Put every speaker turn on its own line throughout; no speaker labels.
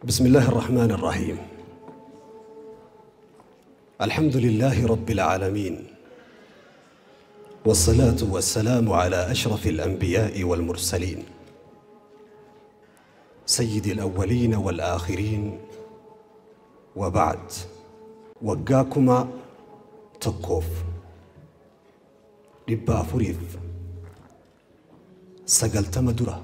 بسم الله الرحمن الرحيم. الحمد لله رب العالمين، والصلاة والسلام على أشرف الأنبياء والمرسلين، سيد الأولين والآخرين، وبعد. وقاكما تقوف 490 dura،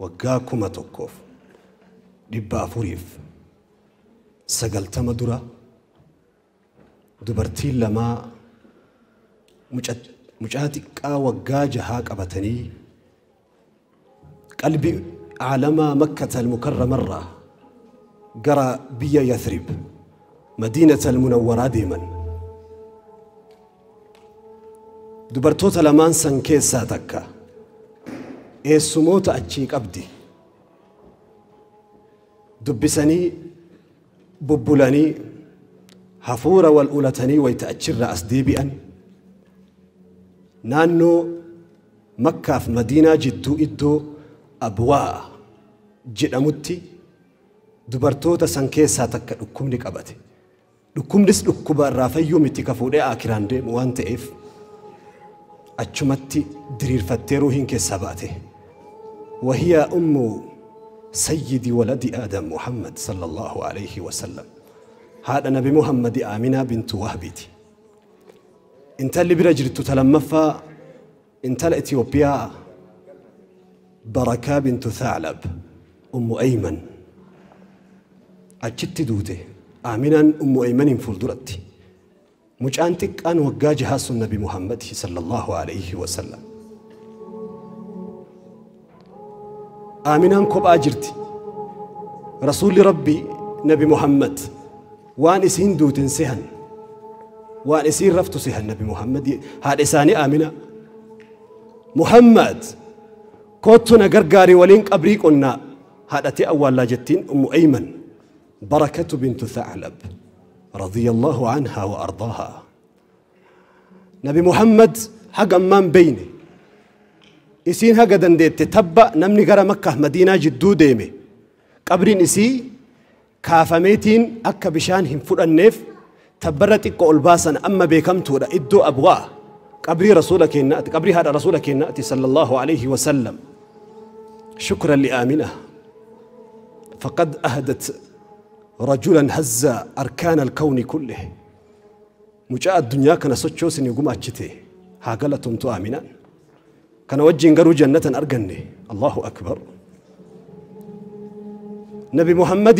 waggaa 1490 dura dubartiin lamaa mucaa xiqqaa waggaa 6 qabatanii qalbii caalamaa Makkata almukarramarraa gara biyya Yathrib Madiinata almunawwaraa deeman. Dubartoota lamaan san keessaa takka eessumoota achii qabdi. Dubbisanii bubbulanii hafuura wal ulatanii wayta achirraa as deebi'an naannoo Makkaaf Madiinaa jidduu iddoo Abwaa jedhamutti dubartoota san keessaa takka dhukkubni qabate. Dhukkubnis dhukkuba irraa fayyuu miti ka fuudhee akiraan deemu waan ta'eef achumatti diriirfattee ruuhiin keessaa baate. وهي أم سيد ولد آدم محمد صلى الله عليه وسلم. هذا نبي محمد آمنة بنت وهبتي. انت اللي برجلت تلمفا انت الإثيوبيا بركة بنت ثعلب أم أيمن. أجت دوته آمنا أم أيمن فلدرتي مجانتك أن وجاجها النبي محمد صلى الله عليه وسلم. آمنان كوب أجرتي رسول ربي نبي محمد وان إسين دوتن سهن وان إسين رفتو سهن نبي محمد. هاد إساني آمنة محمد كوتنا قرقاري ولين قبريك قلنا هاد أتي أول لاجتين أم أيمن بركة بنت ثعلب رضي الله عنها وأرضاها. نبي محمد حق أمان بيني إسين هقا دنديت تتبع نمني غرا مكة مدينة جدو ديمي قبرين إسي كافميتين أكا بشان هم فر النف تبرت إكو الباسا أما بكم تورا إدو أبواء قبري رسولك النأتي قبري هذا رسولك النأتي صلى الله عليه وسلم. شكرا لآمنة فقد أهدت رجلا هز أركان الكون كله. مجاء الدنيا كان سوتشوسن يقوم أتشتي هاقلتم تو آمنا كان وجه قرو جنة أرجني. الله أكبر. نبي محمد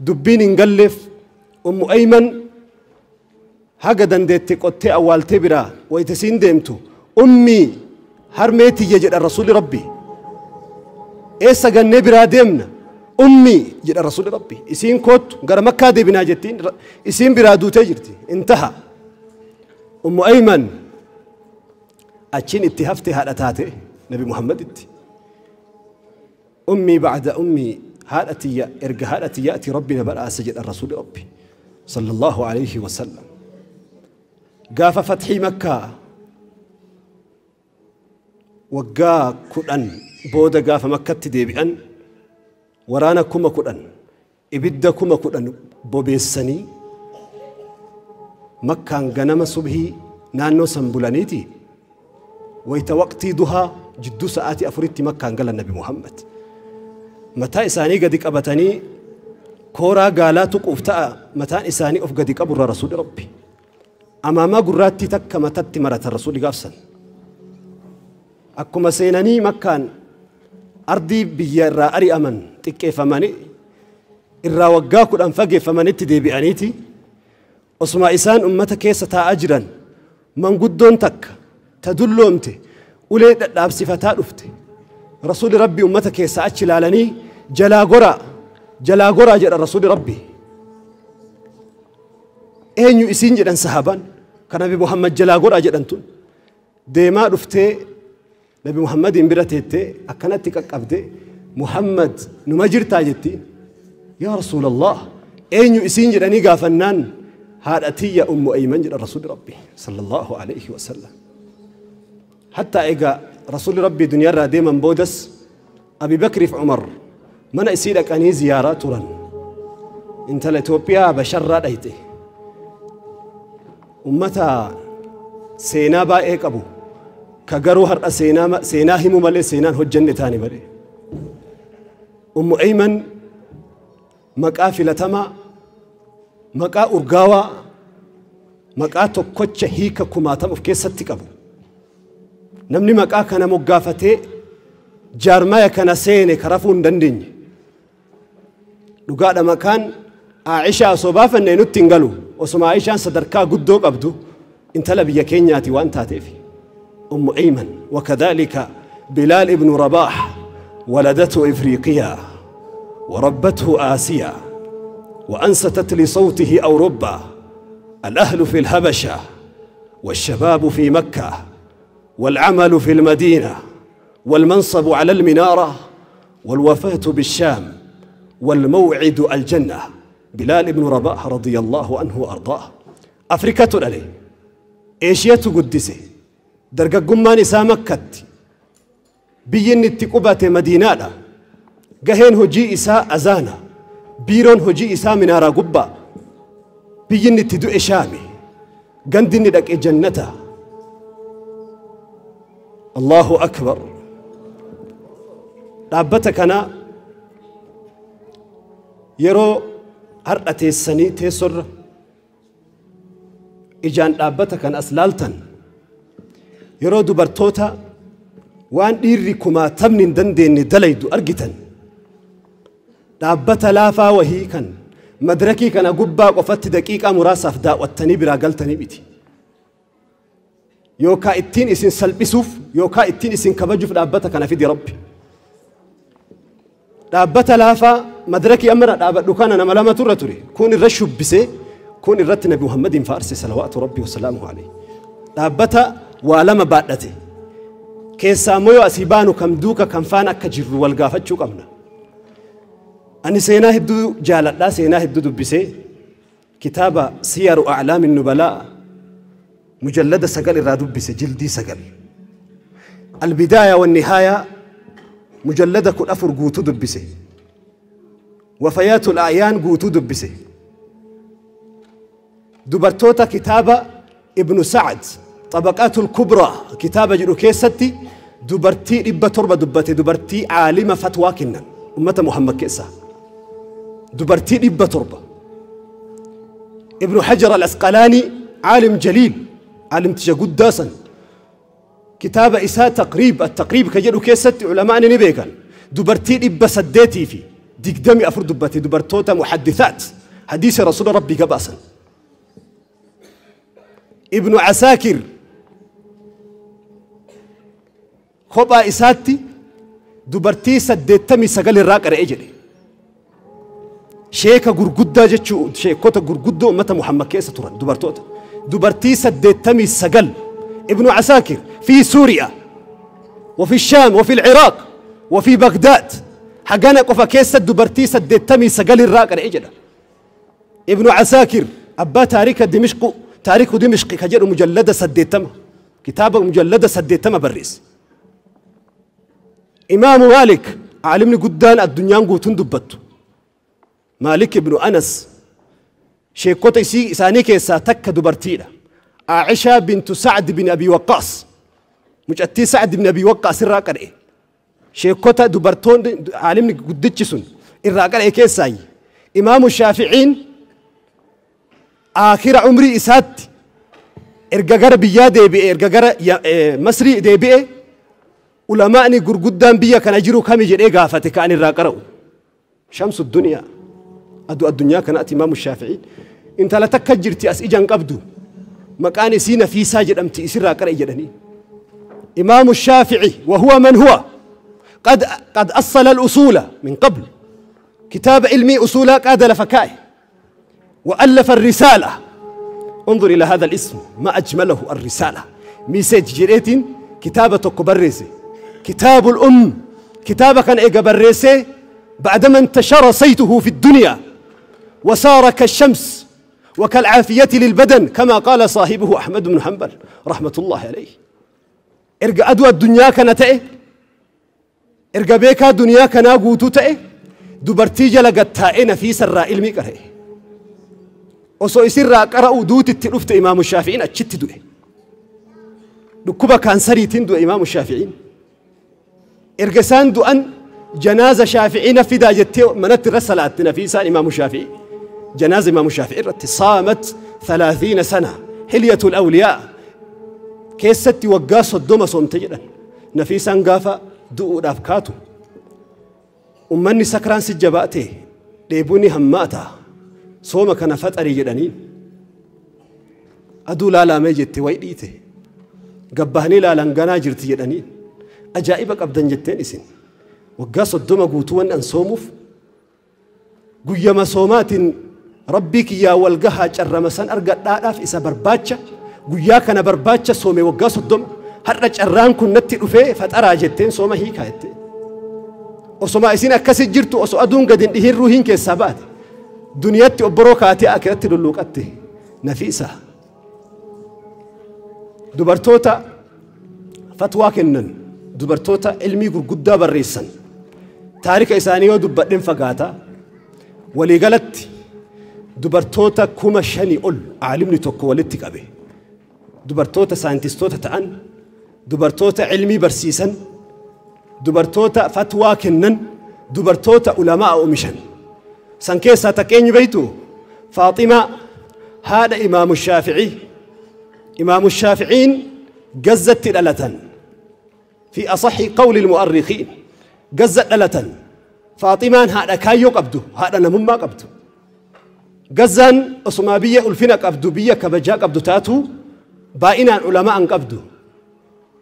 دبين نقلف أم أيمن هكذا ديتك أتي أول تبرا ويتسين ديمتو أمي هرميتي يجد الرسول ربي إيسا قال نبرا ديمنا أمي جد الرسول ربي إسين كوت قال مكة دي بنا جتين إسين برادو تجرتي انتهى. أم أيمن أتشين اتهفتي هذا تاتي نبي محمد اتي أمي بعد أمي هالتي إرجع هالتي يأتي ربنا بقى سجد الرسول ربي صلى الله عليه وسلم. قاف فتحي مكة وقا كلن بودا قاف مكة تديبئن ورانا كما كلن إبدا كما كلن بوبيسني مكة غنم صبحي نانو سنبولانيتي ويتوقتي دها جدو ساعتي أفريتي مكة قال النبي محمد متى إساني قد قبتني كورا قالاتك أفتاء متى إساني أفقد قبر رسول ربي أمام قراتي تك متت مرة الرسول قافسا أكما سيناني مكان أرضي بيا أري أمن تكيف ماني إرا وقاك الأنفق فمن اتدي بأنيتي أسمع إسان أمتك ستا أجرا من قدون تك تدلومتي ولي لابسي فتاة أفتي رسول ربي أمتك سأتش لالني جلا قرى جلا قرى جل رسول ربي أين يسين جدا صحابا كان نبي محمد جلا قرى جدا تون ديما رفتي نبي محمد إمبرتي أكنتك أبدي محمد نمجر تاجتي يا رسول الله أين يسين جدا نيجا فنان هذا تي أم أيمن جل رسول ربي صلى الله عليه وسلم. حتى إجا رسول ربي دنيا را ديما بودس أبي بكر في عمر من أسيرك أني زيارات ترن انت لإثيوبيا بشر رأيته أمتا سينا بايك أبو كجرو هر سينا سيناهم ملي سينان هو الجنة تاني بري أم أيمن مكافلة تما مكا أرجاوا مكا تكوتش هيك كماتم في كيس أبو نمني مكا كان مقافتي جارمايا كان سيني كرفون دندن لقاء مكان عائشة صبافا نينوتين وسما عائشة صدركا قدوك أبدو انت لبيا كينياتي وانت هاتفي أم أيمن. وكذلك بلال ابن رباح ولدته إفريقيا وربته آسيا وأنستت لصوته أوروبا. الأهل في الهبشة والشباب في مكة والعمل في المدينة والمنصب على المنارة والوفاة بالشام والموعد الجنة. بلال بن رباح رضي الله عنه وأرضاه. أفريكا عليه إيشيا قدسه درجة قمان إسا مكت بيّن التقوبة مدينة جهين هجي إسا أزانا بيرون هجي إسا منارة قبة بيّن التدو إشامي قندن لك جنته. الله أكبر. رابتك أنا يرو هرأتي السني تيسر إجان رابتك أنا أسلالتن يرو دبرتوتا وان إيركما تمن دندين دليدو أرجتن رابت لافا وهي كان مدركي كان قبا وفت دقيقة مراسف داء والتني براقلتني بيتي يوكا التين إسن سلبسوف يوكا التين إسن كبجوف رابتك أنا في دي ربي رابت لافا مدركي أمر رابت لكان أنا ملامة ترى كون الرشب بسي كون الرت نبي محمد فارسي صلوات ربي وسلامه عليه رابت ولما بعدته كيسامو أسيبانو كم دوكا كم فانا كجر والقافة شو كمنا أني سيناه الدو جالت لا سيناه الدو بسي كتابة سير أعلام النبلاء مجلد سجل الرادو بسي جلدي سجل البداية والنهاية مجلد كل أفر قوتو دبسي وفيات الأعيان قوتو دبسي دبرتوتا كتابة ابن سعد طبقات الكبرى كتابة جلو كيستي دبرتي إبا تربة دبتي دبرتي عالمة فتوى كنن أمة محمد كيسا دبرتي إبا تربة. ابن حجر الأسقلاني عالم جليل عالم تجاقود داسا كتابة إساء تقريب التقريب كجلو كيستي علماء نبيكا دبرتي إبا سديتي في ديك دمي أفر دبتي دبرتوتا محدثات حديث رسول ربي كباسا. ابن عساكر خبا إساتي دبرتي سديتمي سقل الراقر إجري شيكا غرغدا جتشو شيكوتا غرغدو أمة محمد كيسة ترى دبرتوتا دبرتي سديتمي سقل. ابن عساكر في سوريا وفي الشام وفي العراق وفي بغداد حقنا قفا كيسة دبرتي سديتمي سقل الراقر إجري. ابن عساكر أبا تاريخ دمشق تاريخ دمشق كجر مجلدة سديتما كتابة مجلدة سديتما بريس. إمام مالك عالمني قدان الدنيا قوتن دبتو مالك بن أنس شيكوتي سي سانيك ساتك دبرتينا عائشة بنت سعد بن أبي وقاص مجتي سعد بن أبي وقاص الراقر إيه شيكوتا دبرتون عالمني قدتشسون الراقر إيه كيساي. إمام الشافعين آخر عمري إسات إرجعر بيا دبي إرجعر مصري دبي علماءني قدام بيا كان أجرو كم يجري قافته كأن الراقرو شمس الدنيا أدو الدنيا كان إمام الشافعي أنت لا تكجرتي أس إجان قبدو مكان سينا في ساجد أمتي إسر راقر إجرني. إمام الشافعي وهو من هو قد أصل الأصول من قبل كتاب علمي أصولا قاد لفكائه وألف الرسالة. انظر إلى هذا الاسم ما أجمله الرسالة ميسج جريتين كتابة كبريسي كتاب الأم كتابة كان إيجا بريسي بعدما انتشر صيته في الدنيا وصار كالشمس وكالعافية للبدن كما قال صاحبه أحمد بن حنبل رحمة الله عليه. إرجع أدوى الدنيا كانت إيه Erga beekaa duniyaa kanaa guutuu ta'e dubartii jala gattaa'ee Nafiisarraa ilmii qara'e. Osoo isirraa qara'u duutitti dhufte Imaamu Shaafi'iin achitti du'e. Dhukkuba kaansariitiin du'e Imaamu Shaafi'iin. Erga isaan du'an janaaza Shaafi'ii na fidaa jettee manatti irra salaatte Nafiisaan Imaamu Shaafi'ii. Janaaza Imaamu Shaafi'ii irratti saamat 30 sana hilyatul awliyaa keessatti waggaa 30 soomte jedhan. Nafiisaan gaafa du'uudhaaf kaatu ummanni sakraan si jabaate dheebuun hammaata sooma kana faxarii jedhaniin aduu laalamee jette wayi dhiite gabbahanii laalan ganaa jirti jedhaniin ajaa'iba qabdan jetteen isin waggaa 30 guutuu waan an soomuuf guyyama soomaatiin rabbii kiyyaa wal gahaa carrama san argadhaadhaaf isa barbaacha guyyaa kana barbaacha soome waggaa 30 har'a carraan kun natti dhufee faxaraa jetteen sooma hiikaa jette. Osoma isin akkasi jirtu osoo aduun gadi hin dhihin ruuhiin keessaa baate duniyaatti obboroo kaatee akiratti lulluuqatte Nafiisa. Dubartoota fatwaa kennan, dubartoota ilmii gurguddaa barreessan taarika isaanii yoo dubbadhen fagaata. Waliigalatti dubartoota 5,000 ol aalimni tokko walitti qabe. Dubartoota saayintistoota ta'an, dubartoota ilmii barsiisan, dubartoota fatwaa kennan, dubartoota ulamaa oomishan. San keessaa takkeenyu beektu Faaximaa haadha Imaamu Shaafi'ii. Imaamu Shaafi'iin Gazzatti dhalatan. Fi asaxi qawli almu'arrikiin Gazza dhalatan. Faaximaan haadha kaayyoo qabdu, haadha namummaa qabdu. Gazzaan osumaa biyya ulfina qabdu, biyya kabajaa qabdu taatu baay'inaan ulamaa hin qabdu.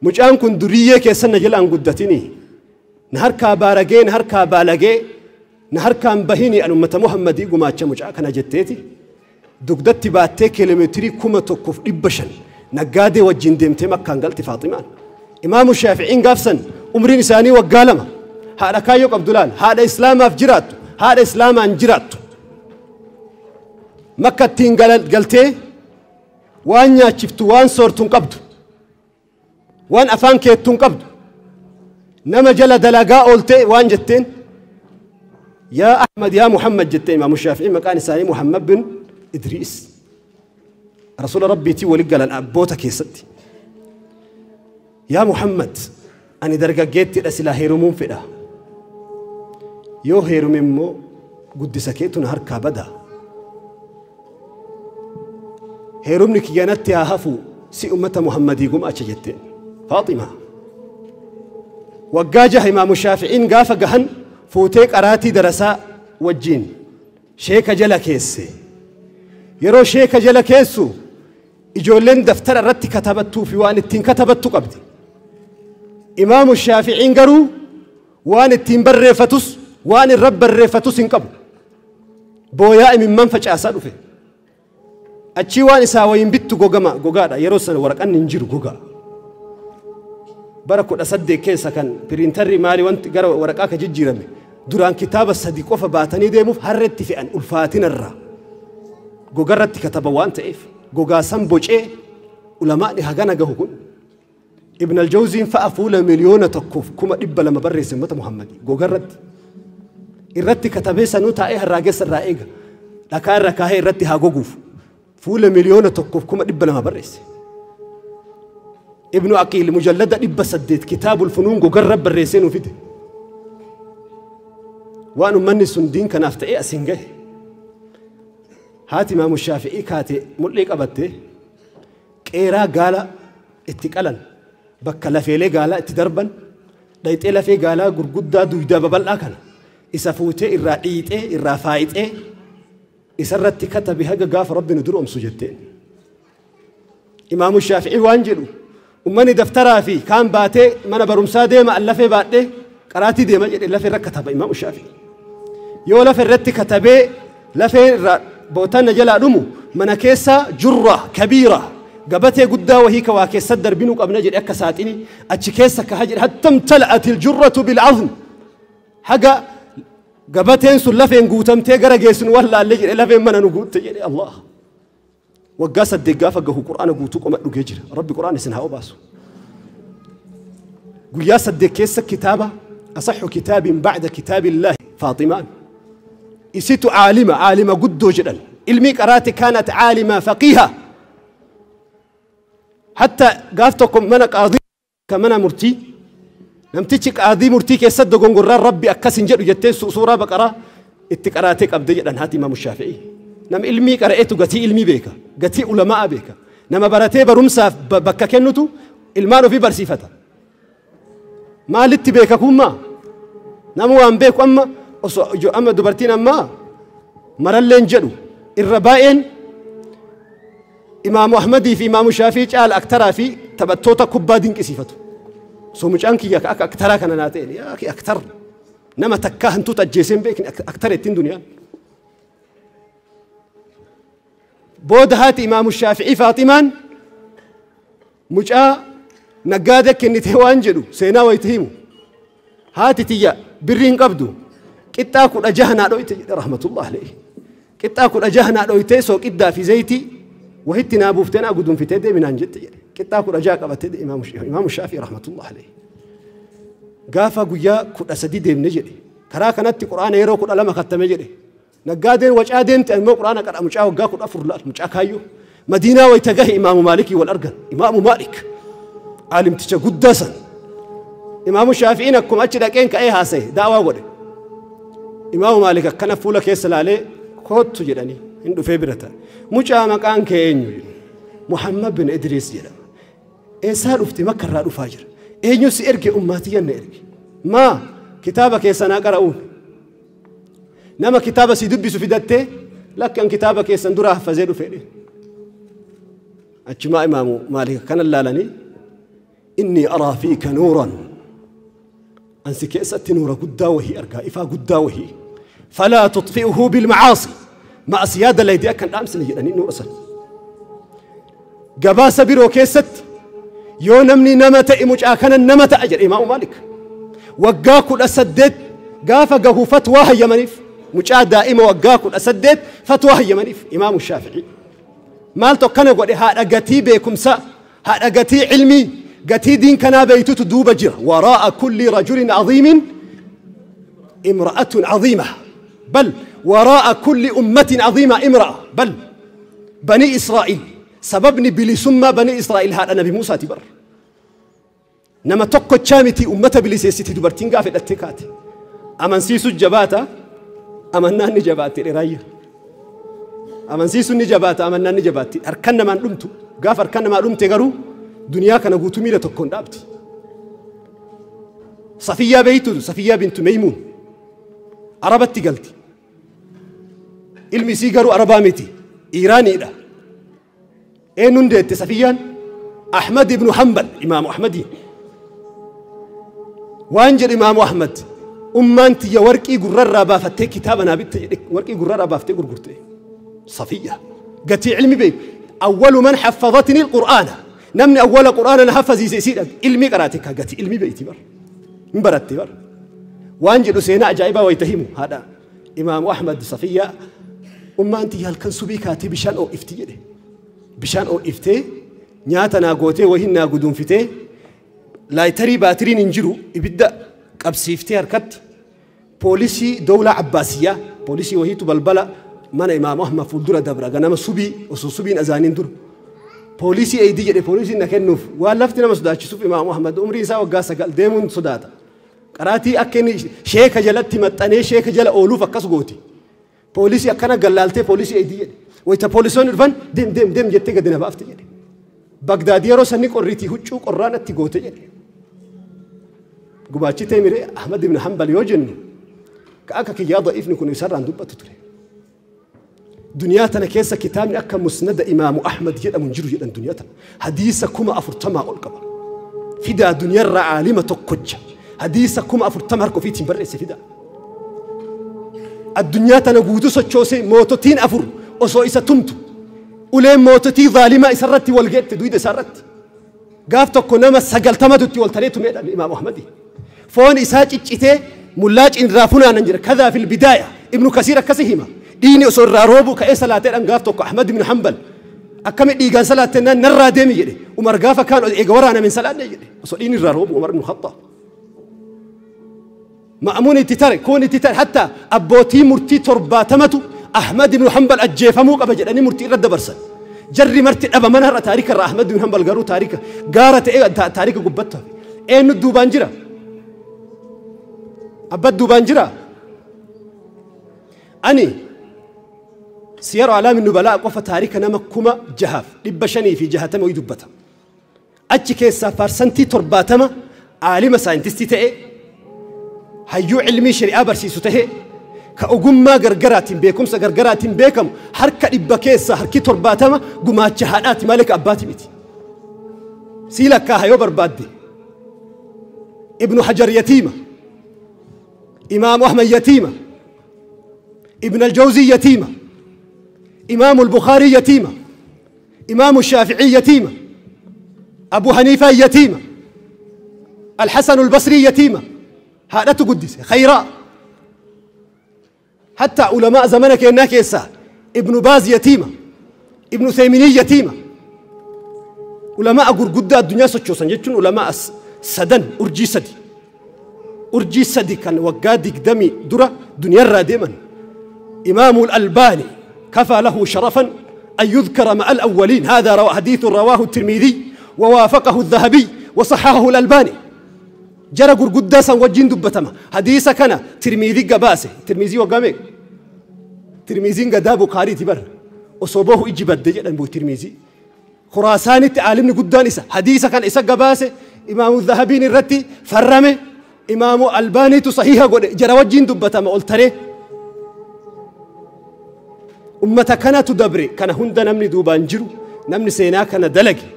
Mucaan kun duriyyee keessan na jalaan guddatini. Na harkaa baaragee, na harkaa baalagee, na harkaan bahini an ummata Muhammadii gumaacha mucaa kana jetteeti. Dugdatti baattee kiiloomeetirii 1500 naggaadee wajjin deemtee Makkaan galti Faaximaan. Imaamu Shaafi'iin gaafsan umriin isaanii waggaa 2. Haadha kaayyoo qabdu laal, haadha Islaamaaf jiraattu, haadha Islaamaan jiraattu. Makkattiin galtee waan nyaachiftu waan soortu hin qabdu. Waan afaan keettu hin qabdu. Nama jala dalagaa ooltee waan jetteen yaa Ahmad yaa Muhammad jetteen Imaamu Shaafi'ii maqaan isaanii Muhammad bin Idriis. Rasuula Rabbiitii wali galan abboota keessatti. Yaa Muhammad ani dargaggeettidha silaa heerumuun fedha. Yoo heerume immoo guddisa keetu na harkaa bada. Heerumni kiyya natti haa hafu si ummata Muhammadii gumaacha jetteen. Faaximaa. Waggaa 6 Imaamu Shaafi'iin gaafa gahan fuutee qaraatii darasaa wajjin sheeka jala keesse. Yeroo sheeka jala keessu ijoolleen daftara irratti katabattuu fi waan ittiin katabattu qabdi. Imaamu Shaafi'iin garuu waan ittiin barreeffatus waan irra barreeffatus hin qabu. Booyaa imimman facaasaa dhufe. Achii waan isaa wayiin bittu gogama gogaadha. Yeroo sana waraqanni hin jiru gogaa. Bara 18 keessa kan piriintarri maali wanti gara waraqaa ka jijjiirame duraan kitaaba 3 qofa baatanii deemuuf harreetti fe'an ulfaatinarraa. Gogarratti kataba waan ta'eef gogaa san bocee ulamaani hagana gahu kun. Ibn al-Jawziin fa'a fuula 1,200,000 barreesse ummata Muhammadii gogarratti. Irratti katabee sanuu taa'ee harraageessa irraa eega. Dhakaa irra kaahee irratti haa goguuf. Fuula 1,200,000 barreesse. Ibnu Aqiil mujallada 800 kitaabul funuun gogarra barreessee nuu fide. Waan ummanni sun diin kanaaf ta'ee asiin gahe. Haati Imaamu Shaafi'ii kaate mul'ii qabattee qeeraa gaala itti qalan bakka lafeelee gaalaa itti darban dhayxee lafee gaalaa gurguddaa duydaa babal'aa kana isa fuutee irraa dhiixee irraa faayixee isarratti katabe haga gaafa Rabbi nu duroomsu jetteen. Imaamu Shaafi'ii waan jedhu ummanni daftaraa fi kaan baatee mana barumsaa deema an lafee baadhee qaraatii deema jedhe lafee irra kataba Imaamu Shaafi'ii. Yoo lafee irratti katabee lafee irraa bootaan na jalaa dhumu mana keessa jurra kabiira gabatee guddaa wahii ka waa keessa darbinuu qabna jedhe akka saaxini achi keessa kaha jedhe hattam tala'atil jurratu bil'azm haga gabateen sun lafeen guutamtee gara geessinu waan laallee jedhe lafeen mana nu guutte jedhe Allah. Waggaa 8 gaafa gahu Qur'aana guutuu qoma dhugee jira. Rabbi Qur'aana isin haa obaasu. Guyyaa 8 keessa kitaaba أصح كتاب بعد كتاب الله فاطمان إسيت عالمة عالمة قدو جدا علمي قراتي كانت عالمة فقيهة حتى قافتكم من قاضي كمنا مرتي نمتيك قاضي مرتي كيسد غنغرار ربي أكسن جدو جتين سورة بقرة اتقراتك أبدي جدا هاتي إمام الشافعي نم علمي قرأته قتي علمي بيكا قتي علماء بيكا نما براتي برمسا بكا كنتو المانو في برسيفتا ما لتي بيكا كوما نمو أم بيكو أما أما دبرتين أما مرلين جدو الربائن إمام أحمدي في إمام الشافعي قال أكترا في تبتوتا كبادين كسيفتو سو مجانكي يا أكترا كان ناتين يا أخي أكتر نما تكاهن توتا جيسين بيك أكتر التين دنيا بود هات إمام الشافعي فاطمان مجا نقادك إن تهوان جدو سينا ويتهمو هاتي تيا برين قبدو كتاكل أجهنا دويت رحمة الله عليه كتاكل أجهنا دويت سو كدا في زيتي وهتنا بوفتنا قدوم في تدي من أنجت كتاكل أجاك أبتدي إمام الشافعي رحمة الله عليه قافا قيا كل أسدي ديم نجري ترى كانت القرآن يرو كل ألم ختم جري نقادين وجادين تأمو قرآن قرأ مش أو قاكل أفر لا مش أكايو مدينة ويتجاه إمام مالك والأرجل إمام مالك عالم تشا قداسا إمام الشافعي نكم أجدك إنك أي هاسي دعوة وري إمام مالك كان فولا كيسل عليه كوت جدني عنده في برتا مش مكان كأنيو محمد بن إدريس جدا إنسان أفتي مكة رأو فاجر إنيو سيرجع أمتي ينرجع ما كتابك يسنا قرأون نما كتابة سيدبي سفيدته لكن كتابك يسندورها فزيدو فيني أجمع إمام مالك كان اللالني إني أرى فيك نورا أنسك أسأت نورا قداوه أرقى إفا قداوه فلا تطفئه بالمعاصي مع سيادة اللي دي أكن أمس لي أني نور أصل قباس بيرو كيست يونمني نمت إمج آكنا نمت أجر إمام مالك وقاكل أسدت قافا قهو فتوى هي منيف مجا دائما وقاكل أسدت فتوى هي منيف إمام الشافعي مالتو كان يقول هذا قتي بكم سا هذا قتي علمي قتي دين كان بيتو تدوب جر وراء كل رجل عظيم امرأة عظيمة بل وراء كل أمة عظيمة امرأة بل بني إسرائيل سببني بلي ثم بني إسرائيل هذا نبي موسى تبر نما توكو تشامتي أمة بلي سيستي دبرتين قافل التكات أمن سيسو الجباتا أمنان نجباتي لرايا أمن سيسو النجباتا أمنان نجباتي أركان ما نلمتو قاف أركان ما نلمتي قرو دنيا كان قوتو ميلة تكون دابتي صفية بيتو صفية بنت ميمون عربتي قلتي علمي سيقرو عربامتي إيراني لا إيه نديت صفيان أحمد بن حنبل إمام أحمدي وانجل إمام أحمد أمانتي يا ورقي قرر بافتي كتابنا بنت ورقي قرر بافتي قرقرتي صفية قتي علمي بي أول من حفظتني القرآن نمني أول قرآن أنا حفظي سيسير علمي قراتك قتي علمي بيتي بر مبرتي بر وانجل سينا عجائبة ويتهمه هذا إمام أحمد صفية أمانتي هل كان سبي كاتي بشان أو إفتي بشان أو إفتي نياتنا قوتي وهن قدوم فتي لا يتري باترين انجرو يبدأ قبسيفتي هركت بوليسي دولة عباسية بوليسي وهي تبلبلة من إمام أحمد فولدورة دبرة أنا سبي وسبين أزانين دور بوليسي أيدي جري بوليسي نكنوف والفتنا مسداتش سوف إمام أحمد عمري سا وقاسة قال ديمون صداتا قراتي أكني شيخ جلتي متني شيخ جل أولو فكس قوتي بوليسي أكنا قلالتي بوليسي أيدي جري ويتا بوليسون الفن دم دم دم جتة قدنا بافتي جري بغدادي رو سني قريتي هجو قرانة تيغوتي جري قباتشي تيمري أحمد بن حنبل يوجن كأكا كي ضعيف نكون يسر عن دبة تتري دنياتنا كيسا كتابني أكا مسند إمام أحمد جدا منجر جدا دنياتنا حديث كما أفرتما ألقبا فدا دنيا العالمة تقج حديث كما أفرتما هركو في تنبرئ فدا الدنيا تنا قودو سچوسي موتوتين أفر أسو إسا تمتو أولين موتوتي ظالمة إسرتي والقيت دويد إسرت قافتو كنما سقلتما دوتي والتريتو ميدا الإمام أحمدي فون إساج إتشتي ملاج إن رافونا ننجر كذا في البداية ابن كثير كسهما ديني أسر روبو كأي صلاتين أن قافتو أحمد بن حنبل أكمل ديغان صلاتين نرى ديمي جدي عمر قافا كان إيغورانا من صلاة جدي أسر ديني الروبو عمر بن الخطاب Ma'muun itti tare, kun itti tare, hatta abbootii murtii 70tu Ahmad ibn Hanbal ajjeefamuu qaba jedhanii murtii irra dabarsan. Jarri marti dhabaman har'a taarika irraa Ahmad ibn Hanbal garuu taarika gaara ta'ee taarika gubbattu hafe. Eenyu duubaan jira? Abbaa duubaan jira? Ani Siyar A'laam Nubalaa qofa taarika nama 6560 wayii dubbata. Achi keessaa faarsantii 70 aalima saayintistii ta'e, hayyuu ilmii shari'aa barsiisu ta'e, ka ogummaa gargaraatiin beekumsa gargaraatiin beekamu harka 100 keessaa harki 70 gumaacha haadhaati malee ka abbaati miti. Sii lakkaaha yoo barbaadde. Ibnu Hajar yatiima, Imaamu Ahmad yatiima, Ibn Aljawzii yatiima, إمام البخاري يتيمة، إمام الشافعي يتيمة، أبو حنيفة يتيمة، الحسن البصري يتيمة، هذا تقدس خيراء. حتى علماء زمنك إنك يسا ابن باز يتيمة، ابن ثيميني يتيمة، علماء قرقدة الدنيا ستشوسن جتون علماء سدن أرجي سدي، أرجي سدي كان وقادي قدامي درة دنيا رادما. إمام الألباني كفى له شرفا أن يذكر مع الأولين، هذا حديث رواه الترمذي ووافقه الذهبي وصححه الألباني. جرى قرقداسا وجين دبتما حديث كان ترمذي قباسه، ترمذي وقامك ترمذي قداب قاري تبر وصوبه إجبت دجل أنبو ترمذي خراساني تعلمني قدان إسا حديث كان إسا قباسه، إمام الذهبي الرتي فرمه، إمام الألباني تصحيحه جرى وجين دبتما قلت أمتا كانت دبري كان هند نمني دوبان جرو نمني سينا كان دلقي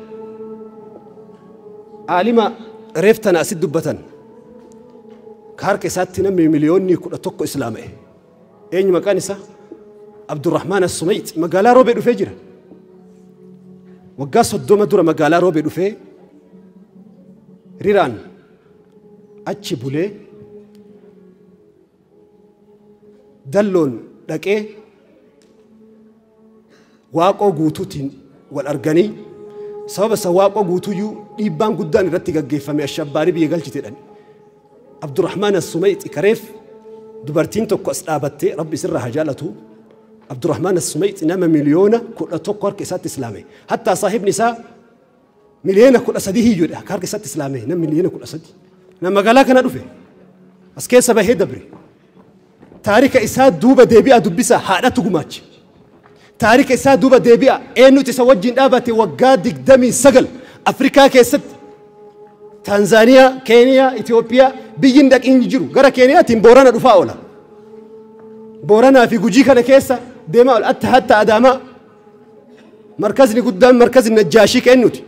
عالمة ريفتنا أسد دبتن كارك ساتي نمي مليوني كل توكو إسلامي أين مكان إسا عبد الرحمن السميت مقالا روبي دفجرة وقاس الدومة دورة مقالا روبي دفي ريران أتشي بولي دلون لك إيه waaqoo guutuutiin wal arganii sababa isa waaqoo guutuyyuu dhiibbaan guddaan irratti gaggeeffame ashabbaarii biyya galchiteedhan. Abdurrahmaan As-Sumayxi kareef dubartiin tokko as dhaabattee rabbi isirraa haa jaalatu. Abdurrahmaan As-Sumayxi nama 11 miliyoona harka isaatti islaame. Hattaa saahibni isaa 13 miliyoona hiyyuudha harka isaatti islaame nama 13 miliyoona. Nama magaalaa kana dhufe as keessa bahee dabre. Taarika isaa duuba deebi'aa dubbisaa haadhatu gumaache. تاريخ إسا دوبا ديبيا إنو تسوجين دابتي وقا 29 أفريقيا كيست تنزانيا كينيا إثيوبيا بيجين داك إنجيرو غرا كينيا تيم بورانا دفاولا بورانا في جوجي كان كيسا ديما حتى أداما مركزني قدام مركز النجاشي كأنوتي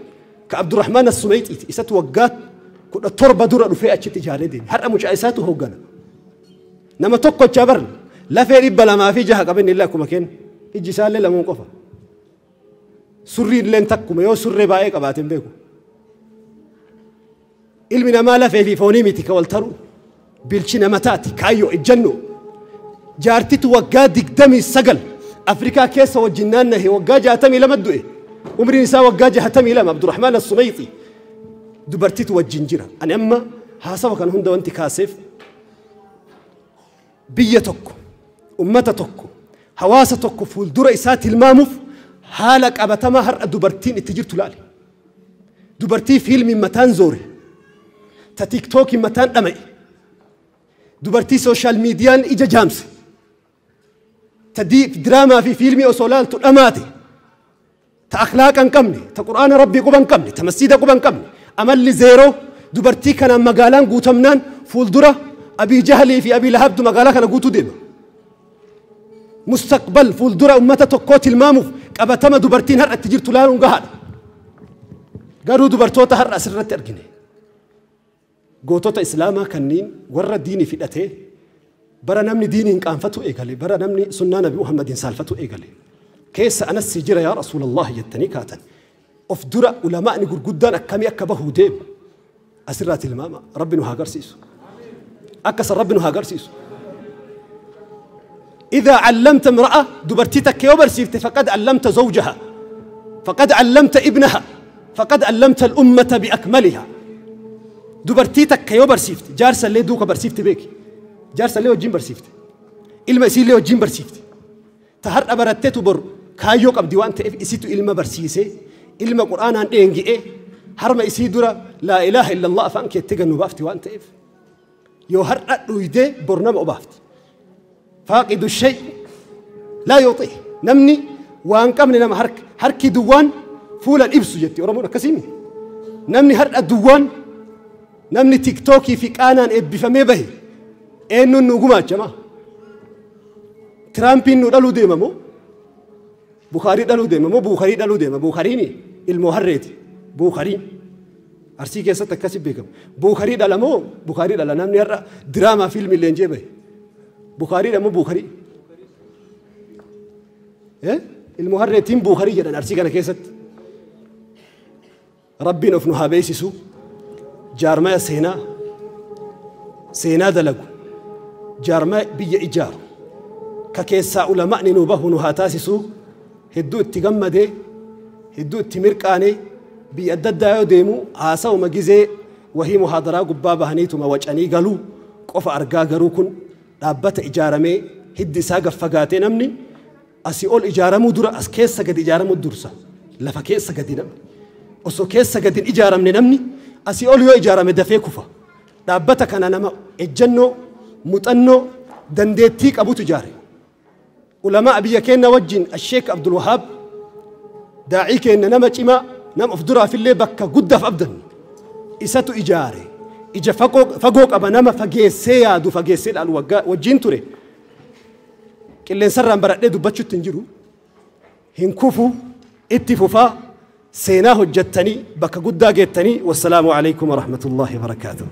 كعبد الرحمن السميتي إسا توقات كنا تربة دورة رفيعة تجاري دين هر أمش إساته هو جنا نما توقع جبر لا في ربلا ما في جهة قبل الله كم كين ijji isaallee lamuun qofa surriin illeen takkuma yoo surree baay'ee qabaateen beeku ilmi namaa lafee fi foonii miti ka wal taru bilchi nama taati kaayyoo ejjannoo jaartitu waggaa 29 Afrikaa keessa wajjin naannahe waggaa 62 du'e umriin isaa waggaa 62 Abdurrahmaan As-Sumayxi dubartitu wajjin jira. Ani amma haasawa kan hunda wanti kaaseef biyya tokko ummata tokko hawaasa tokko fuuldura isaa tilmaamuuf haala qabatamaa har'a dubartiin itti jirtu laale. Dubartii fiilmiin mataan zoore, ta tiiktookiin mataan dhama'e, dubartii sooshaal miidiyaan ija jaamse, ta diraamaa fi fiilmii osoo laaltu dhamaate, ta akhlaaqa hin qabne, ta qur'aana rabbii quba hin qabne, ta masjiida quba hin qabne, amalli zeeroo dubartii kanaan magaalaan guutamnaan fuuldura Abii Jahlii fi Abii Lahabdu magaalaa kana guutuu deema. مستقبل فولدرة أمتا tokkoo tilmaamuuf qabatama dubartiin har'a itti jirtu laaluun gahaadha. Garuu dubartoota har'a asirratti argine gootota islaamaa kanneen warra diinii fidhatee bara namni diiniin qaanfatu eegale bara namni sunnaa nabi Muhammadiin saalfatu eegale keessa anas si jira yaa rasuulallah jettanii kaatan of dura ulamaa'ni gurguddaan akkamii akka bahuu deemu asirraa tilmaama rabbi nu haa agarsiisu akkasan rabbi nu haa agarsiisu. إذا علمت امرأة دبرتيتك يوبر سيفت فقد علمت زوجها فقد علمت ابنها فقد علمت الأمة بأكملها. دبرتيتك يوبر سيفت جارسة اللي دوك برسيفت بيك Jaarsallee wajjin barsiifte. Ilma isiillee wajjin barsiifte. Ta har'a baratteetu bor kaayyoo qabdi waan ta'eef isitu ilma barsiisee ilma quraanaan dheengi'ee harma isii dura laa ilaaha illallah afaan keetti gannu baafti waan ta'eef yoo har'a dhuydee bor nama obaafti. Faaqidu shay laa yuuxii namni waan qabne nama harki duwwaan fuula ibsu jetti Oromoon akkasiimi. Namni har'a duwwaan namni tiktookii fi qaanaan eebbifamee bahe eenyuun nu gumaachama? Tiraampiin nu dhaluu deema moo? Bukaarii dhaluu deema moo? Buukharii dhaluu deema. Buukhariin ilmoo harreeti. Buukhariin Arsii keessatti akkasi beekama. Buukharii dhala moo? Bukaarii dhala. Namni har'a diraamaa fiilmii leenjee bahe. Bukaarii dha moo Buukharii? Ilmoo harreetiin Buukharii jedhan Arsii kana keessatti. Rabbiin of nu haa beeksisu. Jaarmaya seenaa seenaa dalagu jaarmaya biyya ijaaru ka keessaa ulama'ni nu bahu nu haa taasisu. Hedduu itti gammadee hedduu itti mirqaanee biyya adda addaa yoo deemu haasa'uma gizee wahii muhaadaraa gubbaa bahaniituma wacanii galuu qofa argaa garuu kun dhaabbata ijaaramee hiddi isaa gaffagaatee namni asii ol ijaaramuu dura as keessa gadi ijaaramuu dursa lafa keessa gadi namni osoo keessa gadi hin ijaaramne namni asii ol yoo ijaarame dafee kufa. Dhaabbata kana nama ejjennoo muuxannoo dandeettii qabutu ijaare. Ulamaa biyya keenya wajjin Asheek Abdul Wahaab daa'ii keenya nama cimaa nama of duraafillee bakka guddaaf abdannu isatu ijaare. Ija fagoo qaba nama fageessee yaadu fageessee dhaalu wajjin ture. Qilleensarraan baradhee dubbachuutti hin jiru. Hin kufu itti fufaa seenaa hojjettanii bakka guddaa geettanii. Wassalaamu alaikum warahmatullaahi wabarakaatuh.